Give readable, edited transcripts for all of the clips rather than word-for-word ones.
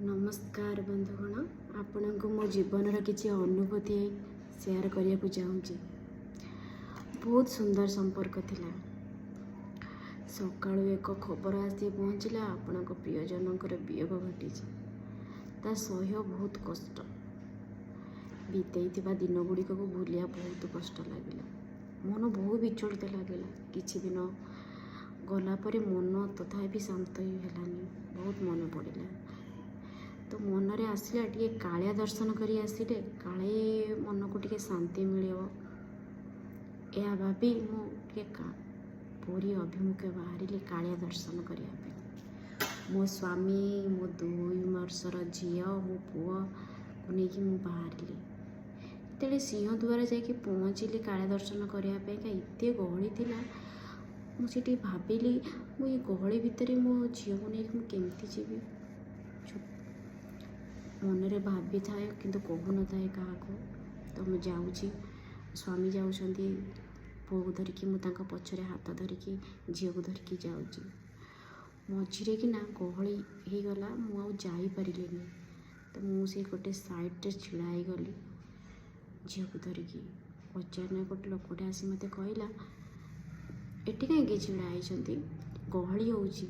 ନମସ୍କାର ବନ୍ଧୁଗଣ, ଆପଣଙ୍କୁ ମୋ ଜୀବନର କିଛି ଅନୁଭୂତି ସେୟାର କରିବାକୁ ଚାହୁଁଛି। ବହୁତ ସୁନ୍ଦର ସମ୍ପର୍କ ଥିଲା। ସକାଳୁ ଏକ ଖବର ଆସି ପହଞ୍ଚିଲା, ଆପଣଙ୍କ ପ୍ରିୟଜନଙ୍କର ବିୟୋଗ ଘଟିଛି। ତା ସହ୍ୟ ବହୁତ କଷ୍ଟ। ବିତେଇଥିବା ଦିନ ଗୁଡ଼ିକକୁ ଭୁଲିବା ବହୁତ କଷ୍ଟ ଲାଗିଲା। ମନ ବହୁତ ବିଚଳିତ ଲାଗିଲା। କିଛି ଦିନ ଗଲା ପରେ ମନ ତଥାପି ଶାନ୍ତ ହେଲାନି। ବହୁତ ମନେ ପଡ଼ିଲା। ତ ମନରେ ଆସିଲା, ଟିକେ କାଳିଆ ଦର୍ଶନ କରି ଆସିଲେ କାଳେ ମନକୁ ଟିକେ ଶାନ୍ତି ମିଳିବ। ଏହା ଭାବି ମୁଁ ଟିକେ ପୁରୀ ଅଭିମୁଖେ ବାହାରିଲି କାଳିଆ ଦର୍ଶନ କରିବା ପାଇଁ। ମୋ ସ୍ୱାମୀ, ମୋ 2 ବର୍ଷର ଝିଅ, ମୋ ପୁଅକୁ ନେଇକି ମୁଁ ବାହାରିଲି। ଯେତେବେଳେ ସିଂହଦ୍ୱାର ଯାଇକି ପହଞ୍ଚିଲି କାଳିଆ ଦର୍ଶନ କରିବା ପାଇଁକା, ଏତେ ଗହଳି ଥିଲା। ମୁଁ ସେଠି ଭାବିଲି, ମୁଁ ଏ ଗହଳି ଭିତରେ ମୋ ଝିଅକୁ ନେଇକି ମୁଁ କେମିତି ଯିବି? ମନରେ ଭାବିଥାଏ କିନ୍ତୁ କହୁନଥାଏ କାହାକୁ। ତ ମୁଁ ଯାଉଛି, ସ୍ୱାମୀ ଯାଉଛନ୍ତି ପୁଅକୁ ଧରିକି, ମୁଁ ତାଙ୍କ ପଛରେ ହାତ ଧରିକି ଝିଅକୁ ଧରିକି ଯାଉଛି। ମଝିରେ କିନା ଗହଳି ହେଇଗଲା, ମୁଁ ଆଉ ଯାଇପାରିଲିନି। ତ ମୁଁ ସେଇ ଗୋଟେ ସାଇଡ଼୍ରେ ଛିଡ଼ା ହେଇଗଲି ଝିଅକୁ ଧରିକି। ଅଚାନକ ଗୋଟେ ଲୋକଟେ ଆସି ମୋତେ କହିଲା, "ଏଠି କାହିଁକି ଛିଡ଼ା ହେଇଛନ୍ତି? ଗହଳି ହେଉଛି,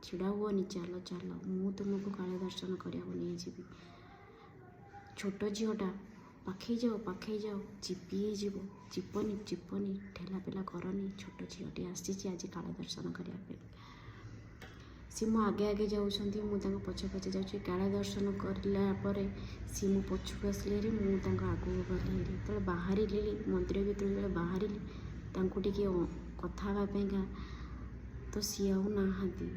ଛିଡ଼ା ହୁଅନି, ଚାଲ ଚାଲ, ମୁଁ ତୁମକୁ କାଳିଆ ଦର୍ଶନ କରିବାକୁ ନେଇଯିବି। ଛୋଟ ଝିଅଟା, ପାଖେଇ ଯାଅ, ପାଖେଇ ଯାଅ, ଚିପି ହେଇଯିବ, ଚିପନି, ଚିପନି, ଠେଲା ପେଲା କରନି, ଛୋଟ ଝିଅଟି ଆସିଛି ଆଜି କାଳିଆ ଦର୍ଶନ କରିବା ପାଇଁ।" ସିଏ ମୋ ଆଗେ ଆଗେ ଯାଉଛନ୍ତି, ମୁଁ ତାଙ୍କ ପଛେ ପଛେ ଯାଉଛି। କାଳିଆ ଦର୍ଶନ କରିଲା ପରେ ସିଏ ମୋ ପଛକୁ ଆସିଲେ ହେରି, ମୁଁ ତାଙ୍କ ଆଗକୁ ଗଲି ହେରି। ଯେତେବେଳେ ବାହାରିଲି, ମନ୍ଦିର ଭିତରୁ ଯେତେବେଳେ ବାହାରିଲି ତାଙ୍କୁ ଟିକେ କଥା ହେବା ପାଇଁକା, ତ ସିଏ ଆଉ ନାହାନ୍ତି।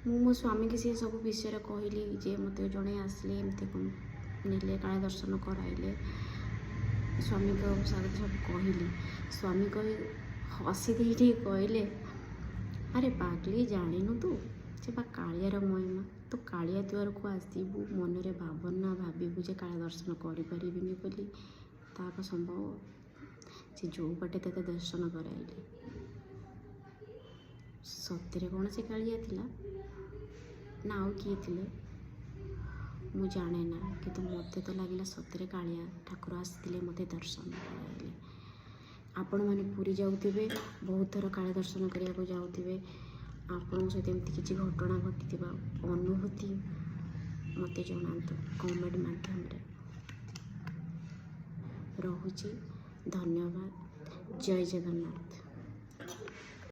ମୁଁ ମୋ ସ୍ୱାମୀକି ସିଏ ସବୁ ବିଷୟରେ କହିଲି ଯେ ମୋତେ ଜଣେ ଆସିଲେ, ଏମିତି ନେଲେ, କାଳିଆ ଦର୍ଶନ କରାଇଲେ। ସ୍ୱାମୀଙ୍କ ସାଙ୍ଗରେ ସବୁ କହିଲି। ସ୍ୱାମୀ କହି ହସି ଦେଇ ଟିକେ କହିଲେ, "ଆରେ ପାଗଲି, ଜାଣିନୁ ତୁ? ସେ ବା କାଳିଆର ମହିମା। ତୁ କାଳିଆ ଦୁଆରକୁ ଆସିବୁ, ମନରେ ଭାବନା ଭାବିବୁ ଯେ କାଳିଆ ଦର୍ଶନ କରିପାରିବିନି ବୋଲି, ତା କଣ ସମ୍ଭବ? ସେ ଯେଉଁ ବାଟେ ତୋତେ ଦର୍ଶନ କରାଇଲେ।" ସତରେ କ'ଣ ସେ କାଳିଆ ଥିଲା ନା ଆଉ କିଏ ଥିଲେ, ମୁଁ ଜାଣେ ନା। କିନ୍ତୁ ମୋତେ ତ ଲାଗିଲା ସତରେ କାଳିଆ ଠାକୁର ଆସିଥିଲେ, ମୋତେ ଦର୍ଶନ କରାଇଲେ। ଆପଣମାନେ ପୁରୀ ଯାଉଥିବେ, ବହୁତ ଥର କାଳିଆ ଦର୍ଶନ କରିବାକୁ ଯାଉଥିବେ, ଆପଣଙ୍କ ସହିତ ଏମିତି କିଛି ଘଟଣା ଘଟିଥିବା ଅନୁଭୂତି ମୋତେ ଜଣାନ୍ତୁ କମେଣ୍ଟ ମାଧ୍ୟମରେ। ରହୁଛି, ଧନ୍ୟବାଦ, ଜୟ ଜଗନ୍ନାଥ।